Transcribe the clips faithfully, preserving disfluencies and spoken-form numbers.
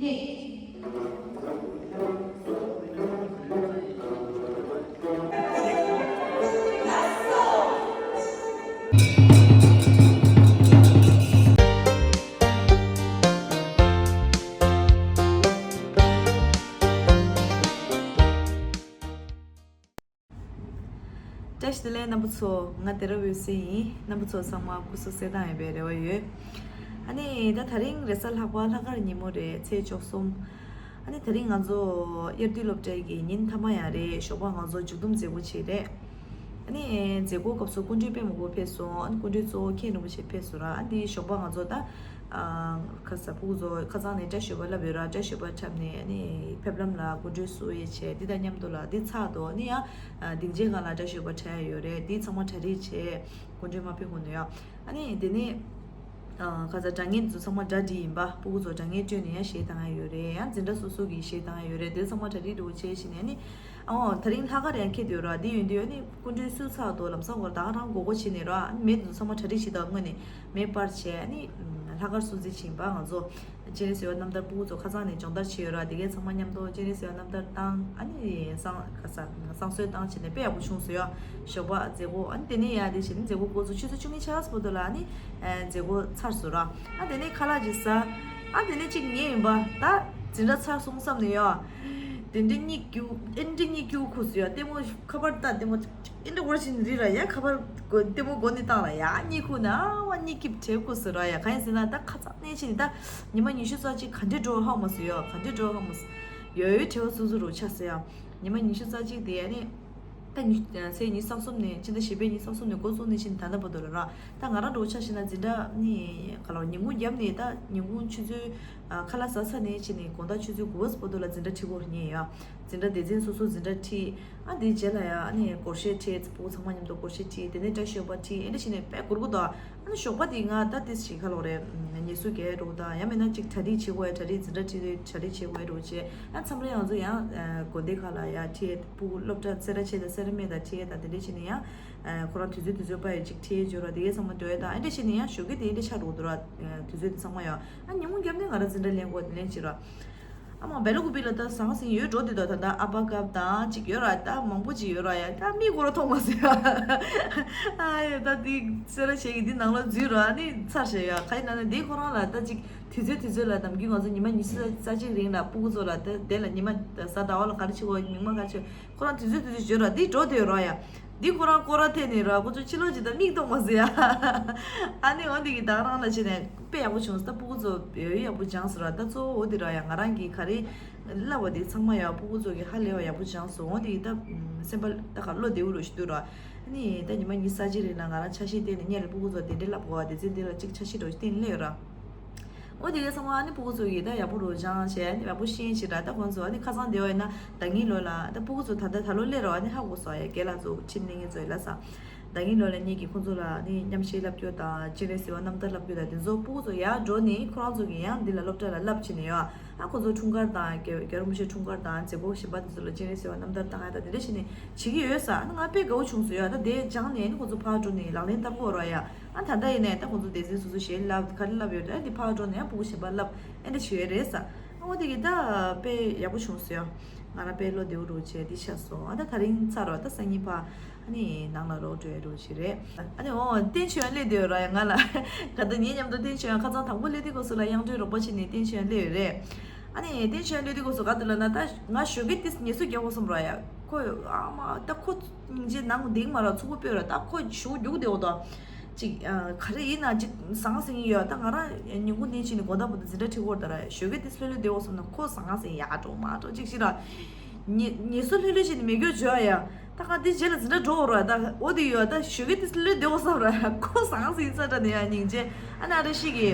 བཀྲ་ཤིས་བདེ་ལེགས་རྣམ་པ་ཚོ། ང་སྡེ་ར་འོད་ཟེར་ཡིན། རྣམ་པ་ཚོ་ཚང་མ་སྐུ་གཟུགས་གསལ་ཐང་ཡོད་པའི་རེ་བ་ཡོད། ཨ་ནི་ད་དེ་རིང་རེས་གཟའ་ལྷག་པ་ལྷག་དཀར་ཉིན་མོ་རེད། ཚེས་བཅུ་གསུམ། ཨ་ནི་དེ་རིང་ང་ཚོ་དབྱར་དུས་སློབ་གྲྭའི་གི་ཉིན་མཐའ་མ་ཡང་རེད། ཞོགས་པ་ང་ཚོ་མཇུག་བསྡོམས་མཛད་སྒོ་བྱས་རེད། ཨ་ནི་མཛད་སྒོ་སྐབས་སུ་སྐུ་མགྲོན་དཔེ་མང་པོ་ཕེབས་སོང་། ཨ་ནི་སྐུ་མགྲོན་གཙོ་བོ་མཁན་རིན་པོ་ཆེ་ཕེབས་སོང་ར། ཨ་འདི་ཞོགས་པ་ང་ཚོ་ད་ཁ་ས་ཕྲུ་གུ་ཚོ་ཁ་སང་ནས་བཀྲ་ཤིས་པ་ལབ་ཡོད་ར། བཀྲ་ཤིས་པ་འཁྲབ་ནས་ཨ་ནི་ཕེབས་ལམ་ལ་སྐུ་མགྲོན་བསུ་ཡས་བྱས། འདི་དང་མཉམ་དུ་ལ་འདི་ཚར་དུས་ཨ་ནི་ཡང་སྡིངས་ཆའི་སྒང་ལ་བཀྲ་ཤིས་པ་འཁྲབ་ཡས་ཡོད་རེད། འདི་ཚང་མ་གྲ་སྒྲིག་བྱས། སྐུ་མགྲོན་མ་ཕེབས་གོང་ནས་ཡ། ཨ་ནི་དེ་ནས་ཁ་ས་དྲ་བརྙན་འདི་ཚོ་ཚང་མ་སྒྲ་འདི་ཡིན་པ། ཕྲུ་གུ་ཚོ་དྲ་བརྙན་སྤྲོད་ནས་ཡང་གཞས་བཏང་ཡས་ཡོད་རེད། ཡང་འཛིན་གྲྭ་སོ་སོ་གི་གཞས་བཏང་ཡས་ཡོད་རེད། དེ་ཚང་མ་གྲ་སྒྲིག་འདྲ་བོ་བྱས་བྱས་ནས་ཨ་ནི། ཨོ་དེ་རིང་ལྷག་དཀར་ཡང་འཁེལ་འདུག་ར། འདི་ཡོད་འདི་ཡོད་ནི་སྐུ་མགྲོན་བསུ་ཚར་དུས་ལམ་སང་ཁོ་ར་ད་ག་རང་སྒོར་སྒོར་བྱས་ནས་ར། ཨ་ནི་མེད་འདི་ཚོ་ཚང་མ་གྲ་སྒྲིག་བྱེད་དང་། དངོས་ནས་མེ་སྤར་བྱས་ཨ་ནི་ལྷག་དཀར་སྲུང་བརྩི་བྱེད་པ། ང་ཚོ་སྤྱན་རས་གཟིགས་དབང་རྣམ་ཐར་ཕྲུ་གུ་ཚོ་ཁ་སང་ནས་སྦྱོང་བརྡར་བྱས་ཡོད་ར། དེ་གས་ཚང་མ་མཉམ་དུ་སྤྱན་རས་གཟིགས་དབང་རྣམ་ཐར་བཏང་། ཨ་ནི་བསང་ཁ་ས་བསང་གསོལ་བཏང་བྱས་ནས་དཔེ་ཡག་པོ་བྱུང་སོང་ཡ། ཞོགས་པ་མཛད་སྒོ། ཨ་ནི་དེ་ནས་ཡ་དེ་བྱས་ནས་མཛད་སྒོ་འགོ་ཚུགས་ཆུ་ཚོད་བཅུ་གཉིས་ཆ་ཙམ་བར་དུ་ལ་ཨ་ནི་མཛད་སྒོ་ཚར་སོང་ར། ཨ་དེ་ནས་ཁ་ལག་ཅིག་ཟ། ཨ་དེ་ནས་གཅིག་ཉལ་ཡིན་པ། ད་འཛིན་གྲྭ་ཚར་སོང་བསམ་ནས་ཡ། དེ་འདྲའི་གཉིད་ཁུག་ཨེ་འདྲའི་གཉིད་ཁུག་ཁུག་སོང་ཡ། ལྟད་མོ་ཁ་པར་ལྟ། ལྟད་མོ་ཨེ་འདྲ་འོར་ཞིག་རི་ར་ཡ། ཁ་པར་སྒོ་ལྟད་མོ་སྒོ་ནས་བཏང་ལ་ཡ། གཉིད་ཁུག་ན་བ་གཉིད་སྐྱིབ་བྲལ་ཁུག་སོང་ར་ཡ། གང་ཡིན་ཟེར་ན་ད་ཁ་སང་ནས་བྱས་ནས་ད་ཉི་མ་ཉི་ཤུ་རྩ་གཅིག་ག་འདྲས་འགྲོ་ཧ་མ་སོང་ཡ། ག་འདྲས་འགྲོ་ཧ་མ་སོང་། ཡོད་ཡོད་བྲེལ་བ་ཚུགས་ཚུགས་རུ་ཆགས་སོང་ཡ། ཉི་མ་ཉི་ཤུ་རྩ་གཅིག་དེ་ཨ་ནི། ད་ཉི་ཚེས་ཉི་ཤུ་རྩ་གསུམ་ནས། ཕྱི་ཟླ་བཞི་པའི་ཉི་ཤུ་རྩ་གསུམ་ནས་འགོ་བཙུགས་ནས་ཕྱིན་ད་ལྟ་བར་དུ་ལ་ར། ད་ང་རང་འདྲ་བོ་ཆ་བཞག་ན་འཛིན་གྲྭ་ནི་ག་ལ་ཉིན་གུང་རྒྱབ་ནས་ད་ཉིན་གུང་ཆུ་ཚོད་ཨ་ཁ་ལག་ཟ་ཚར་ནས་ཕྱིན་ནས་དགོང་དག་ཆུ་ཚོད་དགུ་པ་བར་དུ་ལ་འཛིན་གྲྭ་ཁྲིད་དགོས་ཉེ་ཡ། འཛིན་གྲྭ་སྡེ་ཚན་སོ་སོ་འཛིན་གྲྭ་ཁྲིད། ཨ་དེའི་རྗེས་ལ་ཡ་ཨ་ནི་སྒོར་གཞས་ཁྲིད། ཕྲུ་གུ་ཚང་མ་མཉམ་དུ་སྒོར་གཞས་ཁྲིད། དེ་ནས་བཀྲ་ཤིས་པ་ཁྲིད། ཨེ་འདྲ་བྱས་ནས་དཔེ་སྒུར་སྒུར་དང་། ཨ་ནི་ཞོགས་པ་དེ་ང་ད་ཏིས་ཞིག་ཁ་ལོག་རེད། ཉལ་སུ་གས་འགྲོ་དང་། ཡང་མིན་ན་ཅིག་གྲ་སྒྲིག་བྱེད་དགོས་ཡ། གྲ་སྒྲིག་འཛིན་གྲྭ་ཁྲིད་དུས་གྲ་སྒྲིག་བྱེད་དགོས་ཡ་འགྲོ་བྱས། ཨ་མཚམས་རེ་ང་ཚོ་ཡང་དགོན་སྡེ་ཁག་ལ་ཡ་ཁྲིད། ཕྲུ་གུ་སློབ་གྲྭ་སེ་ར་ཆེ་དང་སེ་ར་སྨད་དང་ཁྲིད་དང་། དེ་འདྲ་བྱས་ནས་ཡང་ཁོ་རང་དུས་ཚོད་དུས་ཚོད་པ་ཡི་ཅིག་ཁྲིད་འབྱོར་བ་དེ་གས་ཚང་མ་འགྲོ་ཡ་དང་། ཨེ་འདྲ་བྱས་ནས་ཡང་ཞོགས་ཀས་དེ་ཨེ་འདྲ་ཆགས་འགྲོ་འདུག་ར། དུས་ཚོད་དེ་ཚང་མ་ཡང་ཨ་ཉིན་གུང་རྒྱབ་ནས་ང་རང་འཛིན་གྲྭ་ལེན་དགོས། དེ་ལེན་བྱེད་ར། ཨ་མ་བེ་ལ་ཀུ་པི་ལ་ད་ཟང་ཟིང་ཡོད་འགྲོ་དེ་དོ། ད་ད་ཨ་པ་ཀབ་དང་ཅིག་ཡོད་ར། ད་མང་པོ་ཅིག་ཡོད་ར་ཡ། ད་མིག་སྐོར་མཐོང་མ་སོང་ཡ། ཨ་ཡ་ད་དེ་སེ་ར་ཆེ་གི་དེ་ནང་ལ་འཛུལ་ར་ནི་ཚར་ཤེས་ཡ། ག་ཡིན་ན་ན་དེ་ཁོ་རང་ལ་ད་ཅིག་དུས་ཚོད་དུས་ཚོད་ལ་ནམ་རྒྱུན་ང་ཚོ་ཉི་མ་ཉི་ཤུ་རྩ་གཅིག་རིང་ལ་ཕྲུ་གུ་ཚོ་ལ་ད་དེ་ལ་ཉི་མ་གཟའ་ཟླ་བ་ལ་ག་རེ་བྱེད་དགོས། མིག་དམར་ག་རེ་བྱེད། ཁོ་རང་དུས་ཚོད་དུས་ཚོད་འབྱོར་ར་དེ་འགྲོ་དེ་ར་ཡ། འདི་ཁོ་རང་སྐོར་ར་ཐད་ནས་ར་ཁོ་ཚོ་ཕྱི་ལོགས་ཅིག་ད་མིག་མཐོང་མ་སོང་ཡ། ཨ་ནི་འོ་འདི་གི་ད་རང་ལ་བྱས་ནས་དཔེ་ཡག་པོ་བྱུང་སོང་། ད་ཕྲུ་གུ་ཚོ་ཡོད་ཡག་པོ་སྦྱངས་སོང་ར། ད་གཙོ་བོ་འོ་འདི་ར་ཡ། ང་རང་གི་ག་རེ་བསླབས་པ་འདི་ཚང་མ་ཡ་ཕྲུ་གུ་ཚོ་གི་ཧ་ལས་པ་ཡག་པོ་སྦྱངས་སོང་། འོ་འདི་གི་ད་སེམས་པ་ད་ག་བློ་བདེ་པོ་རུ་ཞིག་འདུག་ར། ཨ་ནི་ད་ཉི་མ་ཉི་ཤུ་རྩ་གཅིག་རིང་ལ་ང་རང་ཆ་ཤས་བསྟན་ནས་སྔོན་ལ་ཕྲུ་གུ་ཚོ་དེ་འདྲའི་བསླབ་དགོས་པ་དེ་ཚོའི་འདི་ལ་གཅིག་ཆ་ཤས་འདྲ་བོ་ཞིག་བསྟན་སླེབས་ཡོད་ར། འོ་དེ་གའི་ཚང་མ་ཨ་ནི་ཕྲུ་གུ་ཚོ་ཡིས་ད་ཡག་པོ་རུ་སྦྱངས་བྱས། ཨ་ནི་ཡག་པོ་ཤེས་བྱས་ར། ད་ཁོང་ཚོ་ཨ་ནི་ཁ་སང་དེ་བ་ཡིན་ན་ཟླ་ཉིན་ལོ་ལ་ད་ཕྲུ་གུ་ཚོ་ད་ལྟ་ད་ལོ་སླེབས་རོགས། ཨ་ནི་ཧ་གོ་སོང་ཡ། རྒན་ལགས་ཚོ་ཁྲིད་གནང་མཁན་ཚོ་ཡིས་ལབ་སོང་། ཟླ་ཉིན་ལོ་ལ་ངེད་ཀྱིས་ཁོང་ཚོ་ལ་ཨ་ནི་མཉམ་བཤད་བསླབ་རྒྱུ་དང་། སྤྱན་རས་གཟིགས་དབང་རྣམ་ཐར་བསླབ་རྒྱུ་དང་། དེ་ཚོ་ཕྲུ་གུ་ཚོ་ཡར་འགྲོ་ནས་ཁོ་རང་ཚོ་གིས་ཡང་འདི་ལ་སློབ་གྲྭ་ལ་བསླབ་བྱས་ནས་ཡོད། ཨ་ཁོང་ཚོ་འཁྲུངས་སྐར་དང་། རྒྱལ་རྒྱལ་བ་རིན་པོ་ཆེའི་འཁྲུངས་སྐར་དང་མཛད་སྒོ་གཞན་པ་དེ་ཚོ་ལ་སྤྱན་རས་གཟིགས་དབང་རྣམ་ཐར་བཏང་ཡ་དང་དེ་འདྲ་བྱས་ནས་བྱེད་ཀྱི་ཡོད་ས། ཨ་ནི་ང་དཔེ་དགའ་བོ་བྱུང་སོང་ཡ། ད་དེ་སྦྱངས་ནས་ཨ་ནི་ཁོང་ཚོ་ཕར་འགྲོ་ནས་ལག་ལེན་བསྟར་དགོས་ར་ཡ། ཨ་ད་ལྟ་ཡིན་ནས་ད་ཁོང་ཚོ་སྡེ་ཚན་སོ་སོ་གཞས་བསླབ་ག་རེ་བསླབ་ཡོད་རེད། འདི་ཕར་འགྲོ་ནས་ཡང་ཕྲུ་གུ་གཞན་པ་བསླབ་ཨེ་འདྲ་བྱེད་ཡོད་རེད་ས། ཨ་འོ་དེ་གི་ད་དཔེ་ཡག་པོ་བྱུང་སོང་ཡ། ང་རང་དཔེ་བློ་བདེ་བོ་རུ་བྱས་འདི་ཤར་སོང་། ཨ་ད་དེ་རིང་ཚར་རོ། ད་སང་ཉིན་ཕར་ཨ་ནི་ནང་ལ་རོགས་འགྲོ་ཡ་རུ་བྱེད་རེད། ཨ་ནི་འོ་བསྟན་ཆོས་སླེབས་བསྡད་ཡོད་ར་ཡ། ང་ལ་ག་ད་ངའི་མཉམ་དུ་བསྟན་ཆོས་ཁ་སང་དང་པོ་སླེབས་དུས་སྐབས་སུ་ལ་དབྱངས་སྒྲོན་རོགས་པ་བྱས་ནས་བསྟན་ཆོས་སླེབས་ཡོད་རེད། ཨ་ནི་བསྟན་ཆོས་སླེབས་དུས་སྐབས་སུ་ག་དུ་ལ་ན་ད་ང་ཞོགས་ཀས་ཏིས་ངལ་གསོ་རྒྱག་དགོས་བསམ་ར་ཡ། ཁོ་ཨ་མ་ད་ཁོ་སྙིང་རྗེ་ནང་འདེགས་མ་ར་ཚུགས་པོ་སྤོས་ར། ད་ཁོ་ཞུ་རྒྱུག་བསྡད་འོ་ད། ཅིག་ཨ་ག་རེ་ཡིན་ན་ཅིག་ཟང་ཟིང་ཡོད། ད་ང་རང་ཉིན་གུང་ནས་ཕྱིན་ནས་དགོང་དག་བར་དུ་འཛིན་གྲྭ་ཁྲིད་ཀྱི་ཡོད་རེད་ད་ར། ཞོགས་ཀས་ཏིས་ལྷོད་ལྷོད་བསྡད་འོ་བསམ་ན་ཁོ་ཟང་ཟིང་ཡར་འགྲོ་མར་འགྲོ་ཅིག་ཤི་ར། ཉི་ཉི་སུ་ལྷོད་ལྷོད་བྱས་ནས་མེད་རྒྱུ་བྱོས་ཡ། ད་ག་འདི་རྗེས་ལ་འཛིན་གྲྭ་འགྲོ་འོ་ར། ད་འོ་དེ་ཡོད། ད་ཞོགས་ཀས་ཏིས་ལྷོད་ལྷོད་བསྡད་འོ་བསམ་ར། ཁོ་ཟང་ཟིང་ས་འདྲ་ནས་ཡ་སྙིང་རྗེ། ཨ་ནི་ཨ་རེ་ཤི་གི་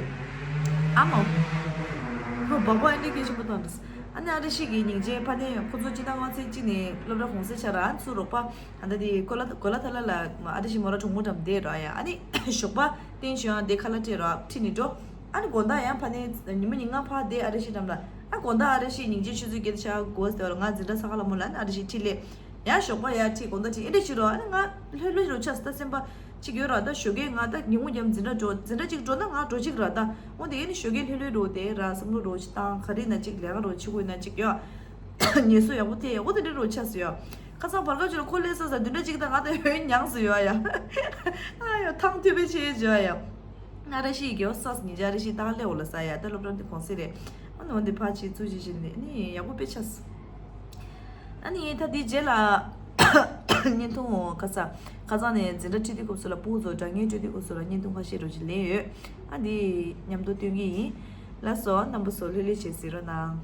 ཨ་མ་ཁོ་སྦག་སྦག་ཨེ་འདྲ་སྐད་ཆེན་པོ་བཏང་འདུག་ཨ་ནི་ཨ་རེ་ཤི་གི་སྙིང་རྗེ་ཕ་ནས་ཁོ་ཚོ་སྤྱི་བཏང་ང་ཚོའི་གཅིག་ནས་སློབ་གྲྭ་གུང་སེང་ཤར་ར། ཨ་ནི་ཚུར་རོགས་པ། ཨ་ད་དེ་གོ་ལ་གོ་ལ་ཐ་ལ་ལ་ཨ་ད་ཞིག་མོ་ར་གྲོགས་མོ་འགྲམ་བསྡད་ར་ཡ། ཨ་ནི་ཞོགས་པ་བསྟན་ཆོས་ཡང་དེ་ཁ་ལག་སྤྲད་ར་ཁྲིད་ནས་འགྲོ། ཨ་ནི་དགོང་དག་ཡང་ཕ་ནས་ཉི་མ་ཉིན་ལྔ་ཕར་བསྡད། ཨ་རེ་ཤི་འགྲམ་ལ། ཨ་དགོང་དག་ཨ་རེ་ཤི་སྙིང་རྗེ་ཆུ་ཚོད་བརྒྱད་ཆག་དགོས་ཟེར་བ་ལ་ང་འཛིན་གྲྭ་ས་ཁ་ལ་མོ་ལ་ཨ་ནི་ཨ་རེ་ཤི་ཁྲིད་སླེབས། ཡང་ཞོགས་པ་ཡར་ཁྲིད་དགོང་དག་ཁྲིད་ཨེ་འདྲ་ཞིག་རོ། ཨ་ནི་ང་ལྷོད་ལྷོད་རུ་ཆགས་སོང་། ད་སེམས་པ་ གཅིག་ཡོད་ར། ད་ཞོགས་ཀས་ང་ད་ཉིན་གུང་ཉམས་འཛིན་གྲྭ་འགྲོ། འཛིན་གྲྭ་གཅིག་འགྲོ་ན་ང་འགྲོ་གཅིག་ར། ད་འོ་དེ་ནི་ཞོགས་ཀས་ལྷོད་ལྷོད་འགྲོ་དེ་ར། བསམ་བློ་འགྲོ་ཅིག་བཏང་། ག་རེ་ན་གཅིག་ལས་ཀ་འགྲོ་ཅིག་དགོས་ན་གཅིག་ཡོད། ངལ་གསོ་ཡག་པོ་ཐེབས། འོ་དེ་འདྲ་འགྲོ་ཆགས་སོང་ཡ། ཁ་སང་བར་སྐབས་ཅིག་ལ་ཁོ་སླེབས་ས་ས་བདུན་ཕྲག་གཅིག་ད་ང་ད་ཡོན་མྱངས་སོང་ཡ་ཡ། ཨ་ཡ་ཐང་ཐུབ་པའི་ཆེ་བྱོས་ཡ། ང་ར་ཤི་གི་ཡོ་སས་ཉི་ཇ་ར་ཤི་ཏང་ལེ་འོ་ལ་ས་ཡ། ད་སློབ་གྲྭ་འདི་གོང་སེ་རེད། ཨ་ནི་འོ་འདི་ཕ་ཆི་ཙུ་ཅི་ཅི་ནི་ནི་ཡག་པོ་དཔེ་ཆགས། ཨ་ནི་ད་འདི་རྗེས་ལ་བརྙན་ཐུང་ཁ་ས་ཁ་སང་ནས་འཛིན་གྲྭ་ཁྲིད་དུས་སྐབས་སུ་ལ་བུ་ཚོ་སྒྲ་སྙན་སྤྲོད་དུས་སྐབས་སུ་ལ་བརྙན་ཐུང་ཁ་ཤས་རོ་ཅིག་ལེན་ཡོད། ཨ་འདི་མཉམ་དུ་སྟོན་གི་ཡིན། ལགས་སོ། རྣམ་པ་ཚོ་ལྷོད་ལྷོད་བྱས་གཟིགས་རོགས་གནང་།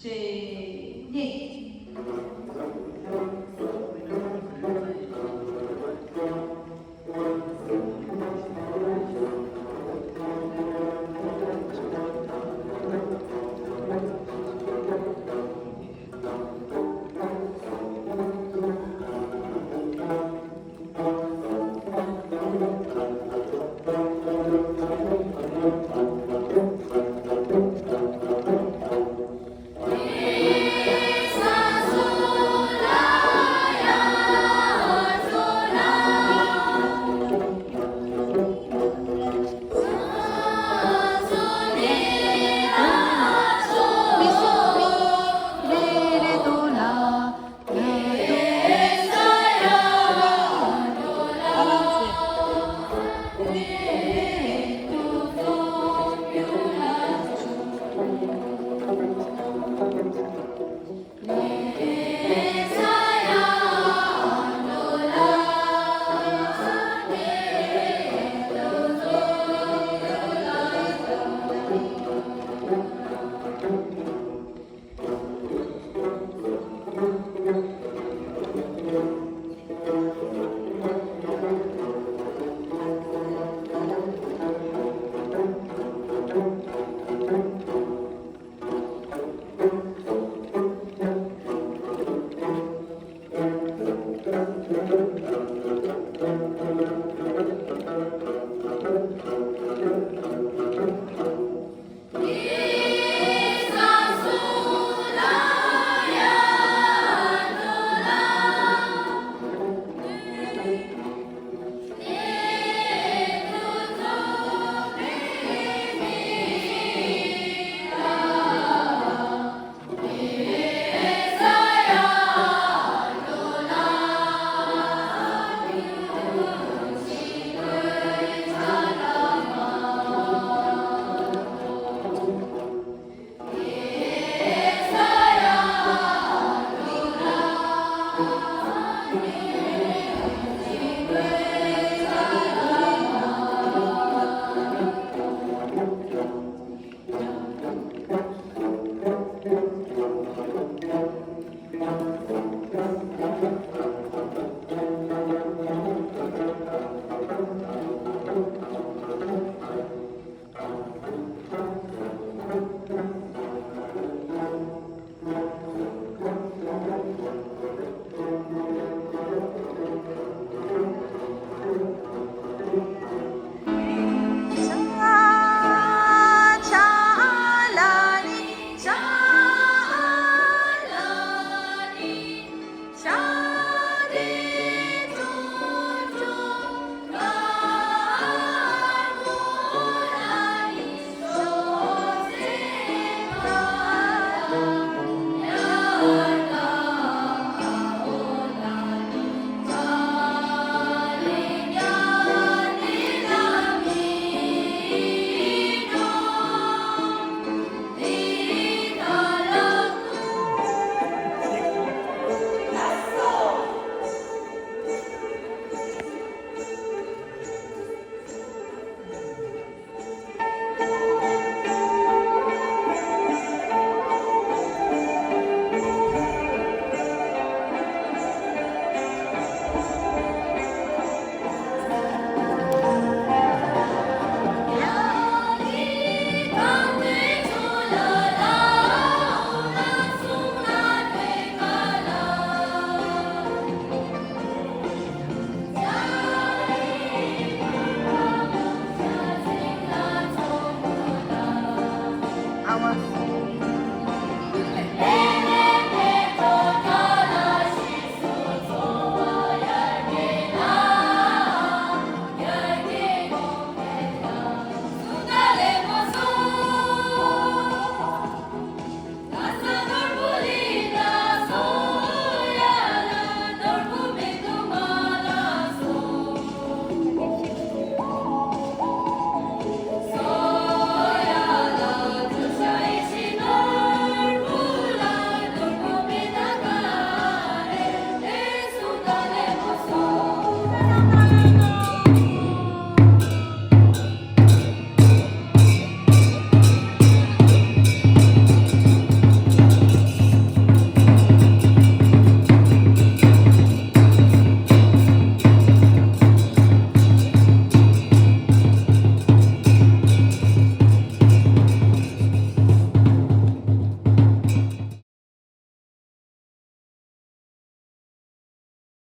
ཅེ་ནེ།